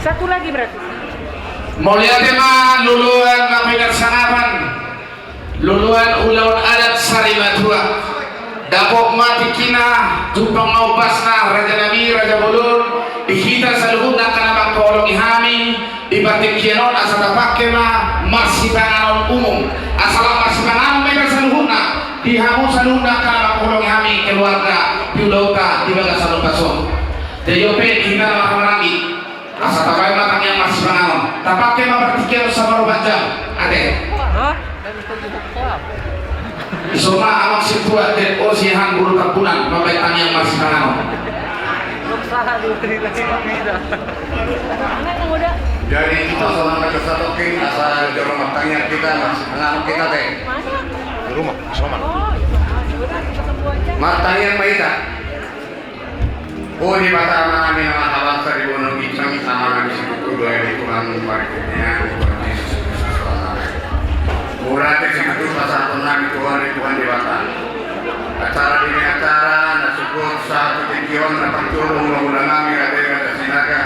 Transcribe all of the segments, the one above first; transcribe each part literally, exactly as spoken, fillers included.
Satu lagi berarti. Mauliate ma loloan na pinarsangapan, loloan ulaon adat sarimatua. Dapot ma tingkina, jumpang ma umpasna, raja nami, raja bolon, di hita saluhutna angka na mangkaholongi hami, di partingkian on asa tapangke ma marsipanganon umum. Asa lam marsipanganon ma hita saluhutna, di hamu saluhutna angka na mangkaholongi hami keluarga di ulaonta di bagasan upas on. Jadi on pe di hita na marhahamaranggi, asa tabaen ma tangiang marsipanganon. Tapangke ma partingkian on saparupa jam. Ate. Hah? Dison ma amang sintua, Dek Osihan Bulu Tampunan, mambaen tangiang marsipanganon. Jadi hita songon na sahatongkin, asa jolo martangiang hita, marsipanganon hita, Dek. Di rumah, di rumah. Martangiang ma hita. O Debata Amanami na marhabangsa di banua ginjang, Amanami Sipitupulu, ale Tuhan, marhite Tuhan Jesus Kristus, Tuhan nami. Mauliate sipitupulu pasahatonnami tu Ho, ale Tuhan Debata. Acara demi acara na sungkun sahat tu tingki on, na parjolo hula-hula nami Raja Sinaga,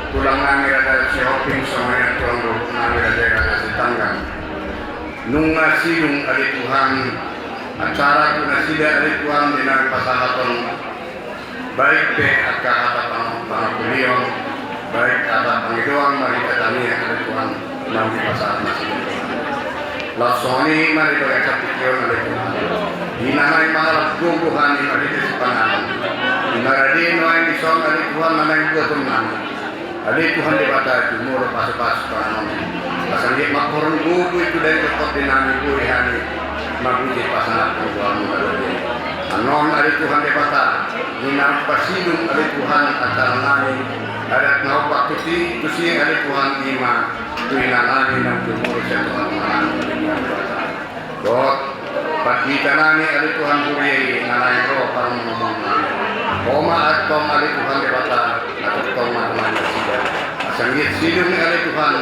tulang nami Raja Sihombing, songon i tulang nami Raja Sitanggang. Nunga sidung, ale Tuhan, acara tu nasida, ale Tuhan, di na pasahaton. Baik pe angka hata pang-, pangapulion, baik hata pangidoan marhite tangiang, ale Tuhan, naung dipasahat nasida. Laos songon i ma di bagasan tingki on, ale Tuhan. Di na naeng mangalap gogo hami marhite sipanganon, di na rade nuaeng dison, ale Tuhan, na naeng buaton nami. Ale Tuhan Debata, jumolo pasu-pasu panganon. Asa anggiat mangkorhon gogo i tu daging dohot tondi nami, boi hami mamuji pasangaphon goarmu na badia. Annon, ale Tuhan Debata, di na pasidung, ale Tuhan, acara nami, adat na hombar tusi, tusi, ale Tuhan, i ma tu ina nami na jumolo sian Tuhan, ale Tuhan Debata. Dohot pandita nami, ale Tuhan, huria i na naeng ro parmomomon nami. Ho ma antong, ale Tuhan Debata, na tongtong ma tu nasida. Asa anggiat sidung, ale Tuhan,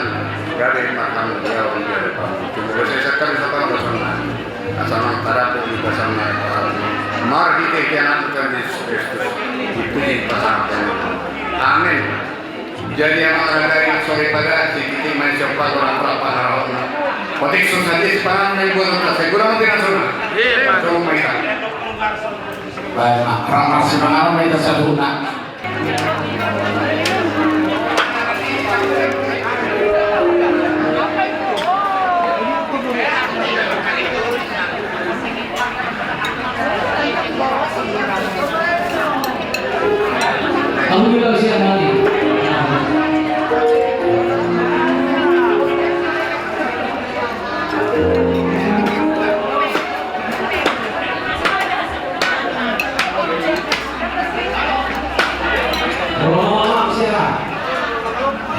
gabe marhamu jaon di adopanmu. Tumpu basa i sangkali saparhorasan nami. Asa manang tadapot di basa na marhite di Anakmu Tuhan Jesus Kristus, dipuji pasahaton. Amin. Jadi amang raja i, sore pada si titi main siompa gora prapa narahona. Otik so sadia sipanganon na dibuat on, sai gora ma tina sona. Iya, Pak. Sona ma ita. Baik, Pak. Rama sipanganon ma ita saluhutna.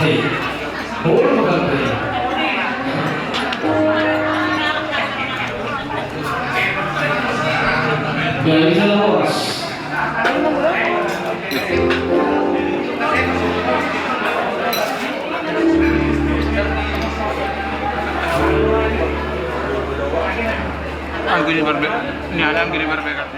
Hei. Bola makan tadi. Jadi salah horas. Anggi di barbe-, ini ada anggi di barbe-, kan?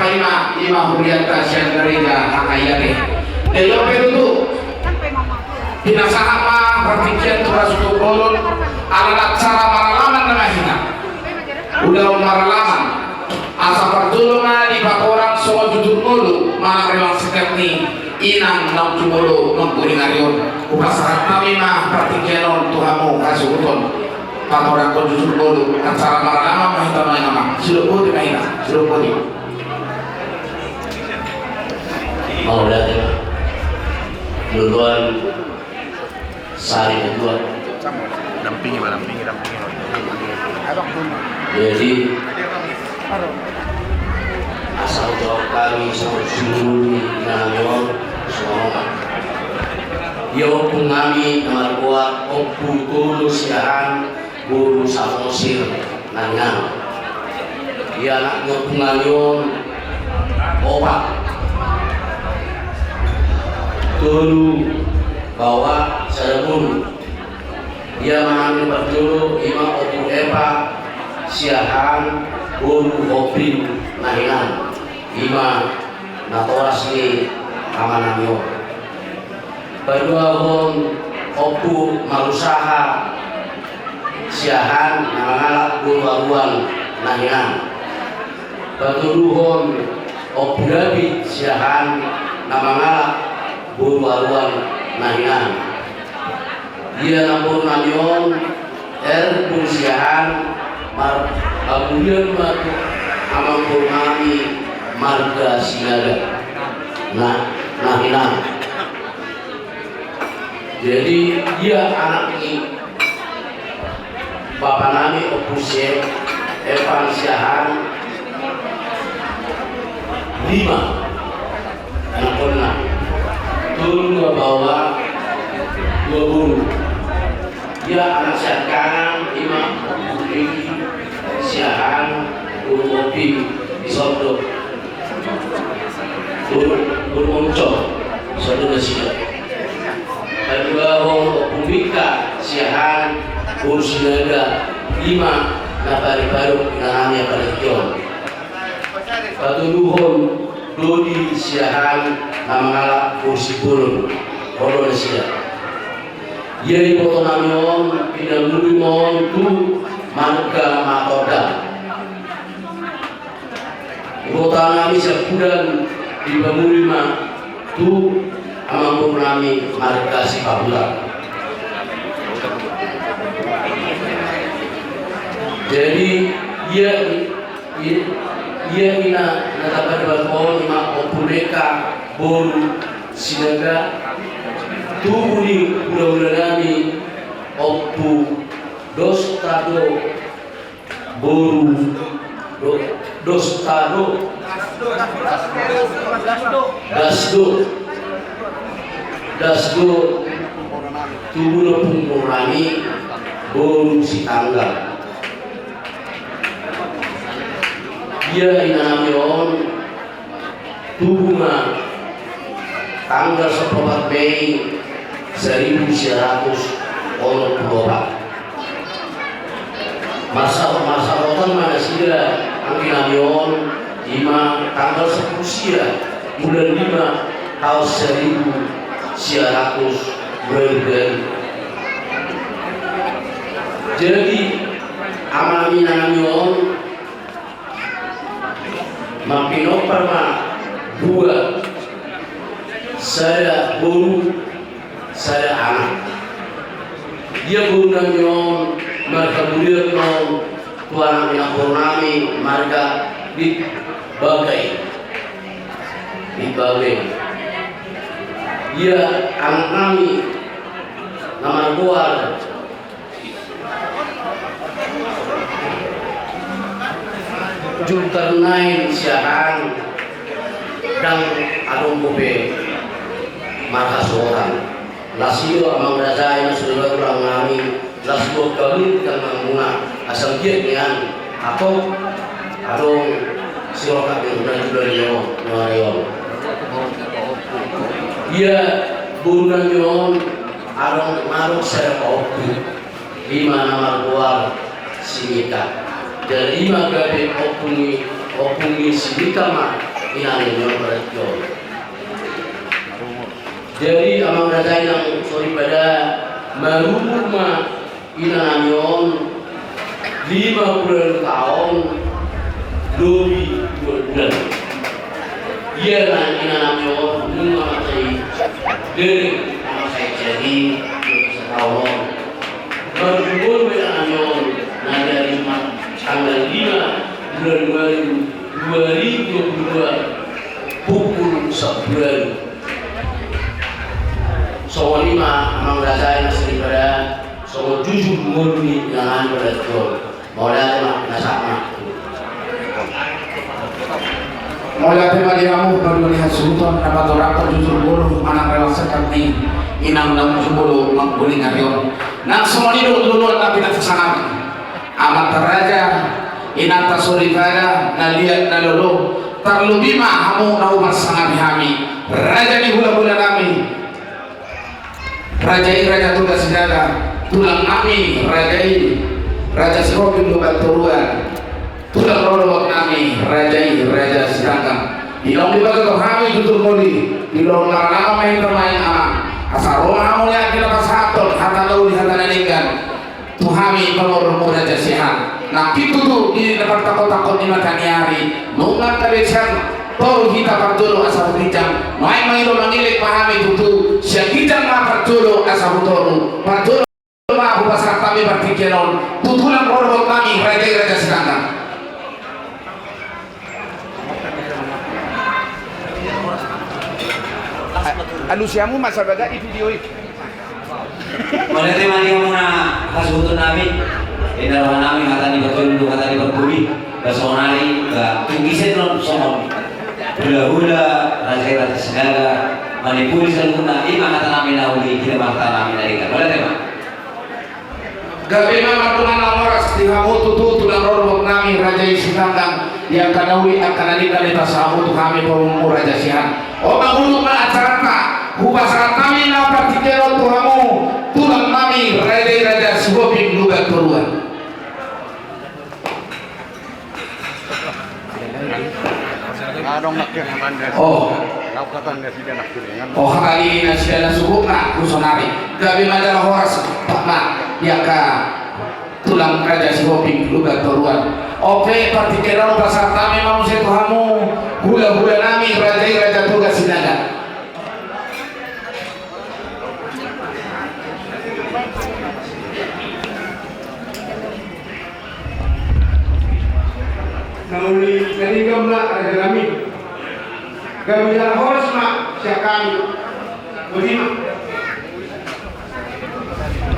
Ima, ima hurianta sian gareja Hangayane. Jadi on pe tutu, pinasahat ma partingkian tu hasuhuton bolon, ala acara maralaman na mahina. Ulaon maralaman, asa parjolo ma dipatorang songon jujur ngolu manang riwang singkat ni inang naung jumolo mangguring ari on. Hupasahat hami ma partingkian on tu hamu hasuhuton. Patoranghon jujur ngolu, acara maralaman ma hita ma inang. Sidok boti ma inang, sidok boti. Mauliate ma. Luluan sari kedua. Dampingi ma, dampingi, dampingi. Jadi, asa jawab hami songon sumuni na on songon. Ia ompung nami na margoar Ompu Tolo Siahaan boru Samosir Nangnang. Ia anak ni ompung nami on opat. Tolu baoa, sada boru. Ia manang ni parjolo ima Ompu Epa Siahaan boru Hombing Nangnang. Ima natoras ni ama nami on. Paduahon Ompu Marusaha Siahaan na mangalap boru Aruan Nangnang. Patoluhon Ompu David Siahaan na mangalap boru Aruan Nangnang. Ia namboru nami on, Erpun Siahaan, marhamulian ma tu amangboru nami marga Sinaga. Nah, Nangnang. Jadi, ia anak ni bapa nami Ompu Siahaan, Epan Siahaan, lima. Anakonna. Tolu ma baoa, dua boru. Ia anak siangkangan ima Ompu Egi Siahaan boru Hombing di Sondo. Boru, boru Moncong, Sondo nasida. Paduahon Ompu Mika Siahaan boru Sinaga, ima na paripadok inang nami apalagi on. Patoluhon Dodi Siahaan na mangalap boru Simbolon, ro do nasida. Ia iboto nami on pinamuli ma on tu marga Matonda. Iboto nami Sambudan dipamuli ma tu amangboru nami marga Sipahutar. Jadi, ia I-, ia ina na tapadebat on ima Ompu Meka boru Sinaga, tubu ni hulahula nami Ompu Dostado boru Do-, Dostado. Dasdo. Dasdo. Tubu ni ompung boru nami boru Sitanggal. Ia ina nami on tubu ma tanggal sampulu opat Mei saribu sia ratus onom pulu opat. Marsa-, marsaotan ma nasida anggi nami on ima tanggal sampulu sia bulan lima taon saribu sia ratus dua pulu. Jadi, ama nami, ina nami on, mangpinompar ma dua, sada boru, sada anak. Ia boru nami on marhamulian ma on tu anak ni namboru nami marga Ditbagei. Ditbagei. Ia anak nami na margoar Julkarnain Siahaan, ndang adong dope marhasuhotan. Las i do amang raja, ina sude ma tulang nami, las do hamu di tanggang muna, asa anggiat nian, atau adong sirongkap ni na jumlah ni on, na on. Ia boru nami on, adong, adong sada paompu. Ima na margoar si Mika. Jadi ima gabe ompung ni, ompung ni si Mika ma Inang nami on, berarti on. Jadi amang raja, inang soripada, marumur ma inang nami on lima puluh taon lobi dua bulan. Ia na inang nami on nunga mansai leleng, mansai jadi, dua puluh taon on. Marumur ma inang nami on na di ari Jumat tanggal lima bulan walu dua ribu dua puluh dua, pukul sampulu. Songon i ma amang raja, inang soripada, songon jujur ngolu ni inang nami on. Mauliate ma, na sahat ma. Mauliate ma di hamu, paduahon ni hasuhuton, na patorangkon jujur ngolu manang relax sekam ni inang naung jumolo mangguling ari on. Nang songon i do joloan na pinasangap. Amanta raja, inanta soripada, na liat na lolo, tarlobi ma hamu na huparsangapi hami, raja ni hulahula nami, raja i Raja Toga Sinaga, tulang nami, raja i Raja Sihombing Lumban Toruan, tulang rorobot nami, raja i Raja Sitanggang. Di naung diboto hami tutu muli, di naung marnama main pemain ama, asa ro ma hamu di na pasahathon hata na uli, hata na denggan tu hami pamoruonmu Raja Siahaan. Nangkin tutu di na partakkotakko ni mata ni ari, nunga tabesan toru hita parjolo asa hu ginjang. Nuaeng mangido mangelek ma hami tutu, sian ginjang ma parjolo asa hu toru. Parjolo ma hupasahat hami partingkian on tu tulang rorobot nami, raja i Raja Sitanggang. Alusi hamu ma sabaga di video i. Mauliate ma di hamu na hasuhuton nami. Inda roha nami hata ni parjolo, hata ni parpudi. Ba sonari, ba tung ise non songon hulahula, raja i Raja Sinaga, manipuli saluhutna, i ma hata nami na uli, i ma hata nami na denggan. Mauliate ma. Gabe ma mardongan na horas di hamu tutu tulang rorobot nami, raja i Sitanggang, di angka na uli, angka na denggan, dipasahat hamu tu hami pamoruonmu Raja Siahaan. O, mangudut ma acaranta, hupasahat hami ma partingkian on tu hamu, tulang nami, raja i Raja Sihombing Lumban Toruan. Adong nangkin hatana. O. Laho hatana nasida nangkin. O, hata ni nasida na suhut na tu sonari. Gabe ma jala horas, pat ma, di angka tulang Raja Sihombing Lumban Toruan. Ope, partingkian on pasahat hami ma muse tu hamu, hulahula nami, raja i Raja Toga Sinaga. Na uli na denggan ma raja nami. Gabe jala horas ma sian hami. Botima.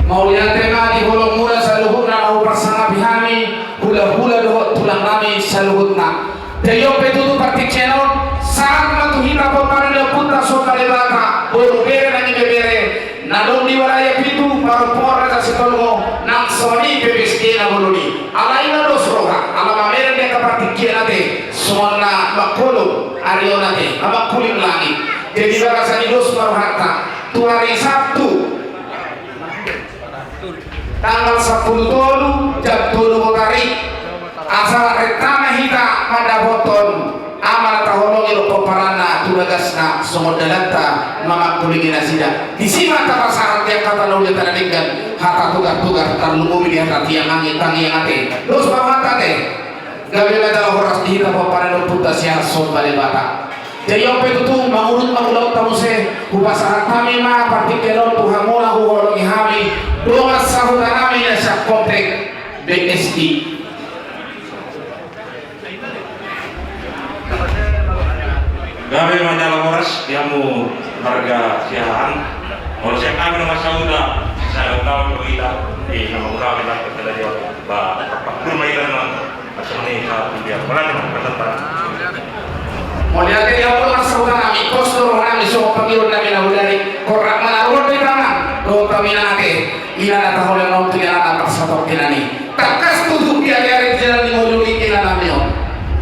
Mauliate ma di holongmuna saluhutna na huparsangapi hami, hulahula dohot tulang nami saluhutna. Jadi on pe tutu partingkian on, sahat ma tu hita pomparan ni ompunta Somba Debata, boru, bere nang ibebere, na adong di Baraia Pitu, parompuan Raja Sitolngo, nang songon i pe B S D na bolon i. Alai na dos roha, ala mamereng di angka partingkian ate, songon na mangkolom ari on ate, na mangkuling langit. Jadi bagasan i dos ma rohanta, tu ari Sabtu, tanggal sampulu tolu, jam tolu botari, asa rentang hita mandapothon ama na taholongi dohot pomparanna tu bagasna songon dalanta mamangkulingi nasida. Disi ma tapasahat di angka hata na uli, hata na denggan, hata togar-togar, tarlumobi di hata tangiang, tangiang ate. Dos ma rohanta ate. Gabe ma jala horas di hita pomparan ni ompunta Siahaan Somba Debata. Jadi on pe tutu, mangudut ma ulaonta muse, hupasahat hami ma partingkian on tu hamu na huholongi hami, dongan sahuta nami na sian komplek B S I. Gabe ma jala horas di hamu marga Siahaan. Molo sian hami na marsahuta, sada ulaon do hita, eh, na mangulahon hita, ba, parpangkul ma hita non. Mauliate di hamu dongan sahuta nami, pos do roha nami songon pangidoan nami na bodari, horas ma na ruar di tangan, dohot hami nang ate, ina na taholongi on tu ina na parsatongkinan i. Tangkas tutu di aleale di jalan ni ngolu i ina nami on,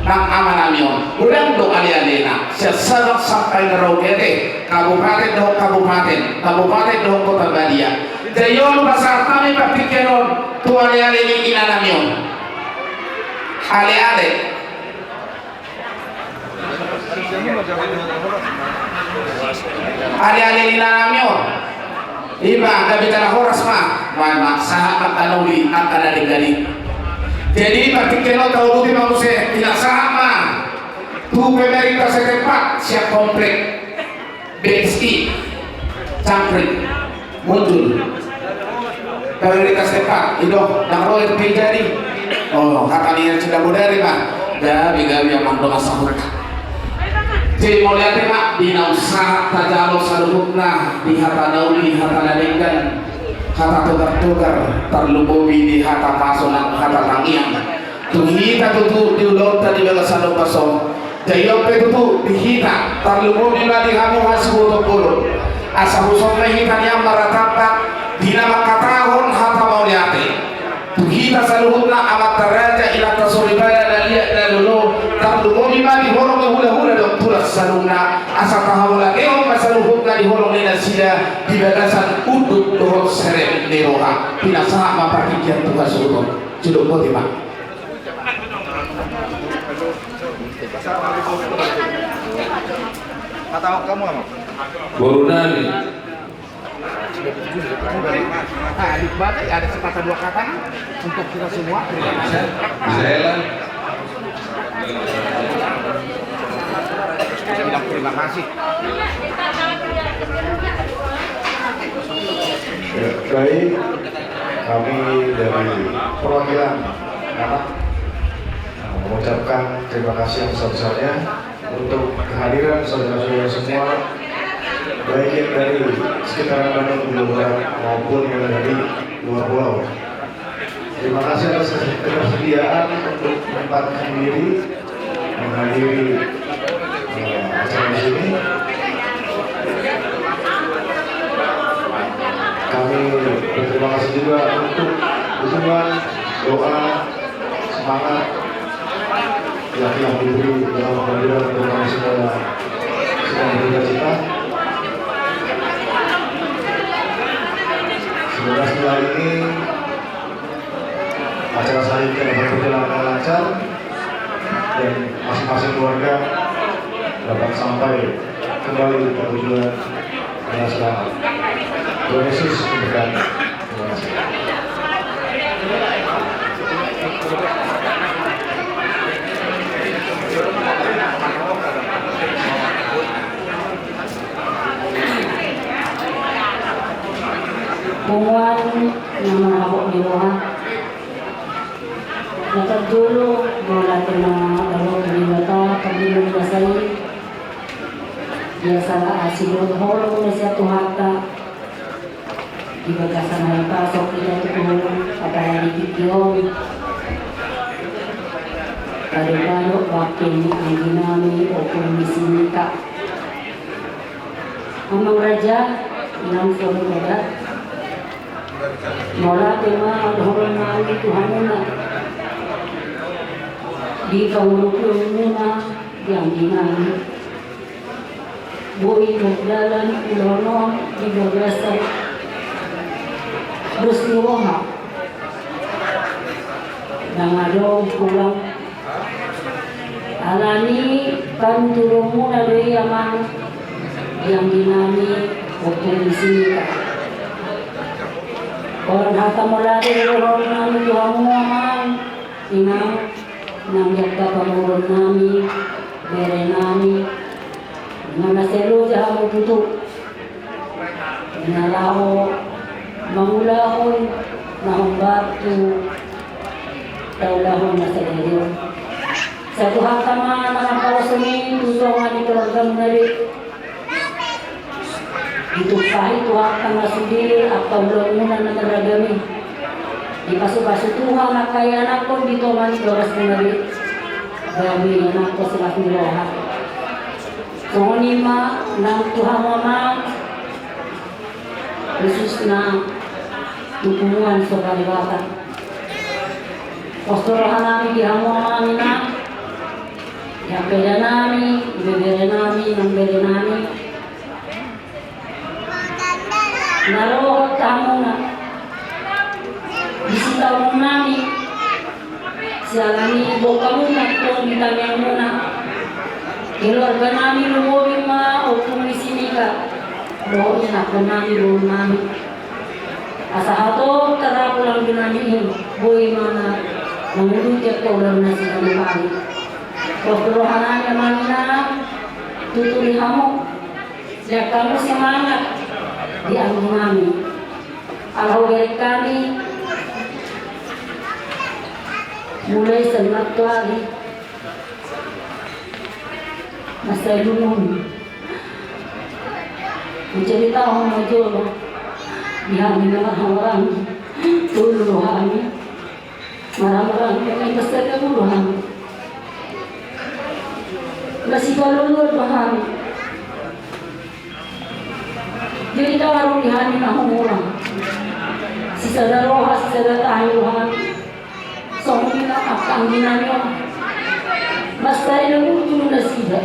nang ama nami on, godang do alealena, sian Sabang sampai Merauke ate, kabupaten dohot kabupaten, kabupaten dohot kota badia. Jadi on pasahat hami partingkian on tu aleale ni ina nami on. Aleale. Ale-ale ni inanami on. Ima, gabe jala horas ma. Ima, ima, sahat ma angka na uli, angka na denggan i. Jadi, partingkian on tauluti ma muse, inang, sahat ma tu pemerintah setempat, siap komplek. B S I, Cangkring, Munjul. Prioritas depan, ido, nang ro R P jadi. O, hata ni na cinta bodari ma. Gabe, gabe amang dongan sahuta. Jadi mauliate ma, di na sahat tajalo saluhutna, di hata na uli, hata na denggan, hata togar-togar, tarlumobi di hata pasu nang hata tangiang. Tu hita tutu di ulaonta di bagasan ombas on. Jadi on pe tutu di hita, tarlumobi ma di hamu hasuhuton bolon. Asa husomba hita nian marratamba di na mangkatahon hata mauliate. Tu hita saluhutna amanta raja, inanta soripada, na liat na lolo, tarlumobi ma di holong ni hulahula dohot tulang saluhutna. Asa tahaholangehon ma saluhutna di holong ni nasida di bagasan unduk dohot serep ni roha. Pinasahat ma partingkian tu hasuhuton. Jolo boti ma. Kata kamu apa? Boru nami. Nah, di Batak ada sepatah dua kata, nah, untuk kita semua. Terima kasih. Bisa ya, Lan? Bilang terima kasih. Ya, baik, kami dari perwakilan anak, nah, mengucapkan terima kasih yang sebesar-besarnya untuk kehadiran saudara-saudara semua, baik yang dari sekitaran Bandung, Jawa Barat, maupun yang dari luar pulau. Terima kasih atas ketersediaan untuk menyempatkan diri menghadiri, eh, acara di sini. Kami berterima kasih juga untuk dukungan, doa, semangat yang telah diberi dalam pelajaran, terutama saudara sedang berduka cita. Semoga setelah ini acara selanjutnya dapat berjalan dengan lancar dan masing-masing keluarga dapat sampai kembali ke tujuan dengan selamat. Tuhan Yesus memberkati. Terima kasih. Punguan na manghabot ni roha. Na parjolo, mauliate ma di Debata, pardenggan basa i. Biasa asi dohot holong na sian Tuhanta. Di bagasan ari Paskah hita tutu, apala di tingki on. Pado-pado bangke ni anggi nami Ompu Misi Nika. Amang raja, inang soripada. Mauliate ma dohonon nami tu hamuna. Di pangurupionmuna di anggi nami. Boi mardalan ulaon on di bagasan dos ni roha. Ndang adong hurang. Alani panturonmuna do i amang, di anggi nami Ompu Misi Nika. Holan hata mauliate do dohonon nami tu hamu amang, inang, nang di angka pamoruon nami, bere nami, nang na sai loja hamu tutu. Na laho mangulahon na hombar tu taulahon na sadari on. Sai Tuhanta ma na mangkaholongi tu tonga ni keluargamuna be. Ditumpahi Tuhanta ma sude angka ulaonmuna na marragam i. Dipasupasu Tuhan angka ianakhon di tonga ni bagasmuna be. Gabe ianakhon silas ni roha. Songon i ma nang tu hamu amang, khususna tu punguan Soka Debata. Pos do roha nami di hamu amang, inang, di angka eda nami, ibebere nami, nang bere nami. Na ro hot hamuna di sitaonon nami, siala ni bongkamuna tong di tangiangmuna, di Keluarga nami, lumobi ma Ompu ni si Mika dohot ina nami, boru nami. Asa hatop tarapul anggi nami i, boi ma na manguduti angka ulaon na siganup ari. Dohot roha nami, amang inang, tutu di hamu, jala hamu semangat di anggi nami. Ala hubereng hami mulai sian martuari, mansai lumobi. Hujaritahon ma jolo di hami na marhahamaranggi, tolu do hami. Marhahamaranggi, mansai tolu do hami. Masipalua do hami. Jadi tahu di hami na humurang. Sisada roha, sisada tahi do hami. Songon i ma angka anggi nami on. Mansai na murtu nasida.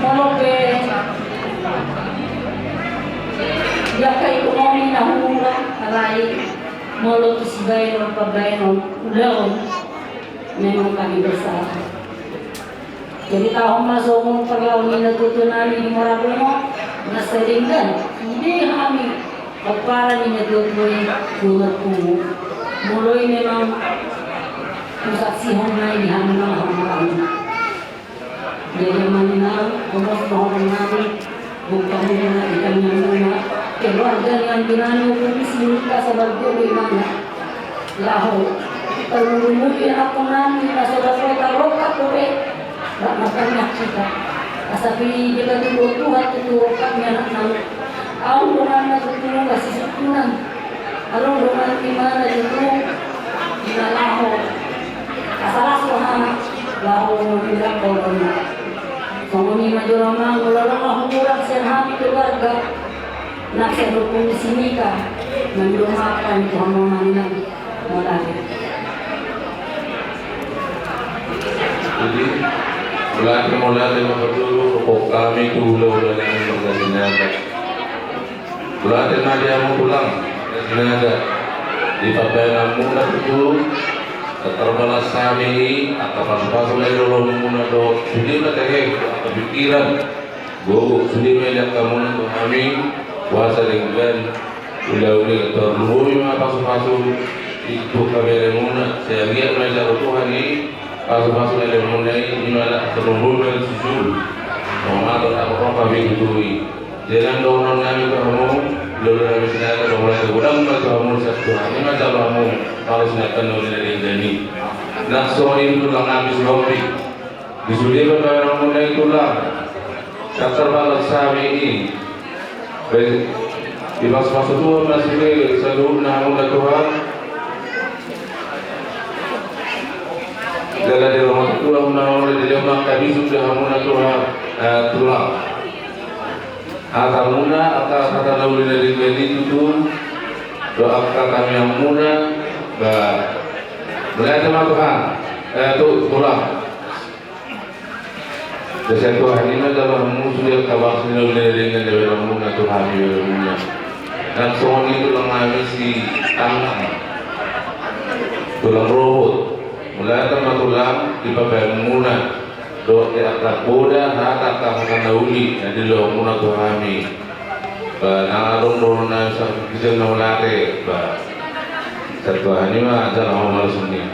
Molo pe di angka ekonomi na humurang, alai molo tu sibaenon, pambaenon, ulaon, memang hami bersalah. Jadi tahu ma songon parlahon ni natuatua nami di Morabong on, mansai denggan sude hami pomparan ni natuatua i, tu marpungu. Molo i memang husaksihon ma i di hami, marhahamaranggi. Jadi amang inang, horas ma horong nami. Bukan muna, ikan yang muna. Keluarga ni anggi nami, Ompu ni si Mika, sabar guru imana. Laho tarlumobi anakkon nami na so dapotan rongkap dope. Dak martangiang hita, asa pe dibahen Tuhan tutu rongkap ni anakna. Adong donganna tutu na sisungkunan. Adong dongan imana tutu na laho. Asa las rohana laho mangulahon ulaonna. Songon i ma jolo, amang, molo adong na humurang sian hami keluarga, nang sian Ompu ni si Mika, na nidok ma hami tu hamu, amang inang. Mauliate. Jadi, mauliate, mauliate ma parjolo, rap hami tu hulahula nami marga Sinaga. Mauliate ma di hamu tulang, Sinaga, di pambahenanmuna tutu, tarbalas hami i, angka pasupasu na niloloanmuna dohot sude ma tahe, angka pikiran, gogo, sude ma nilehonmuna tu hami, boasa denggan ulaon i. Tarlumobi ma pasupasu i tu haberemuna, sai anggiat ma dijalo Tuhan i pasupasu na nilehonmuna i, i ma na tarlumobi ma di sujud. Songon i ma dohot na rap hami tutu i. Jadi nang dohonon nami tu hamu, hulahula nami Sinaga, mauliate godang ma tu hamu, sai Tuhan i ma manjalo hamu, molo sian angka na uli na denggan i. Nang songon i tulang nami Sihombing. Di sude pambahenanmuna i tulang, sai tarbalas hami i. Baik, dipasupasu Tuhan ma sude saluhutna hamuna Tuhan. Jala diramoti Tuhan ma hamuna, dilehon ma angka bisuk di hamuna Tuhan, eh, tulang. Hatamuna, angka hata na uli na denggan i tutu, dohot angka tangiangmuna, ba, mauliate ma Tuhan, eh, tu, tulang. Sai Tuhan i ma manjalo hamu sude angka bagas ni na uli na denggan di hamuna Tuhan, di hamuna. Nang songon i tulang nami si Tanggang, tulang Rohot. Mauliate ma tulang di pambahenanmuna. Dohot di angka poda, hata, angka hata na uli na nilehonmuna tu hami. Ba, nang adong dohonon nami, sai tingki na mauliate, ba, sai Tuhan i ma manjalo hamu marlas ni.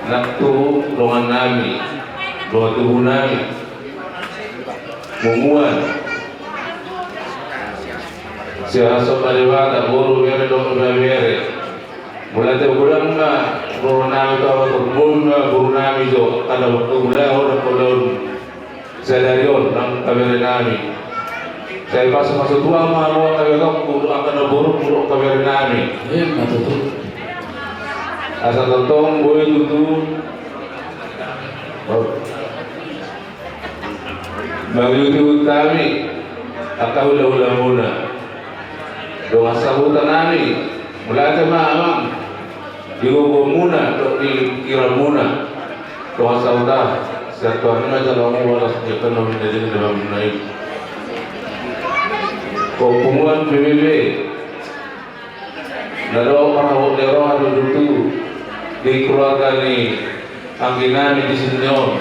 Nang tu dongan nami, dongan tubu nami, Mumuan, sian Sumba Debata, boru, bere dohot ibebere. Mauliate godang ma roha nami tu hamu, tarlumobi ma boru nami jo, angka na mangulahon, angka ulaon sadari on, nang angka bere nami. Sai pasupasu Tuhan ma hamu angka berekku, angka na borungku, angka bere nami. Emma tutu. Asa tongtong boi tutu mangihutihut hami angka hulahulamuna. Dongan sahuta nami, mauliate ma amang di gogoonmuna dohot di pikiranmuna. Dongan sahuta, sai Tuhan i ma manjalo hamu marlas ni angka na uli na denggan di hamuna i. Punguan P B B na dohot parhabot ni roha do tutu di keluarga ni anggi nami di Simeon.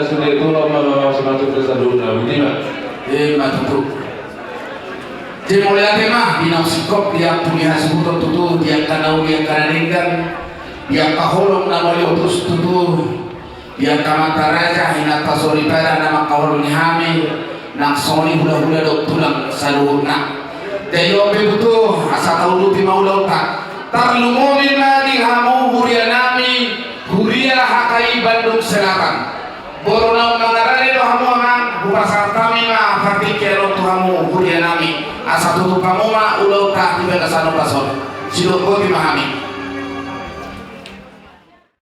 na sude, tulak ma, ma, ma, simanjujung saluhutna. Boti ma. Ima tutu. Jadi mauliate ma di naung singkop, di angka na hasuhuton tutu, di angka na uli, angka na denggan, di angka holong na mauliate tutu, di angka amanta raja, inanta soripada na mangkaholongi hami, nang songon i hulahula dohot tulang saluhutna. Jadi on pe tutu, asa tauduti ma ulaonta. Tarlumobi ma di hamu hurianami, huria H K I Bandung Selatan. Boru naung mangarade do hamu amang, hupasahat hami ma partingkian on tu hamu hurianami. Asa tutup hamu ma ulaonta di bagasan ombas on. Sidok boti ma hami.